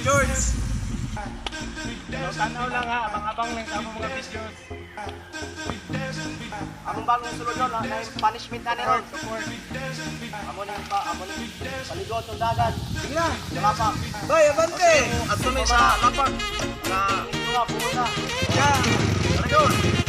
George. Tanaw lang ha, abang-abang lang sa among mga videos. Among bagong sulod na na yung punishment na ni Ron. Support. Amo ni pa, amo ni paligo sa dagat. Sige na. Sa lapak. Bye, abante. Adto mi sa lapag. Na Ito nga, pumunta. Yeah. Tara yun.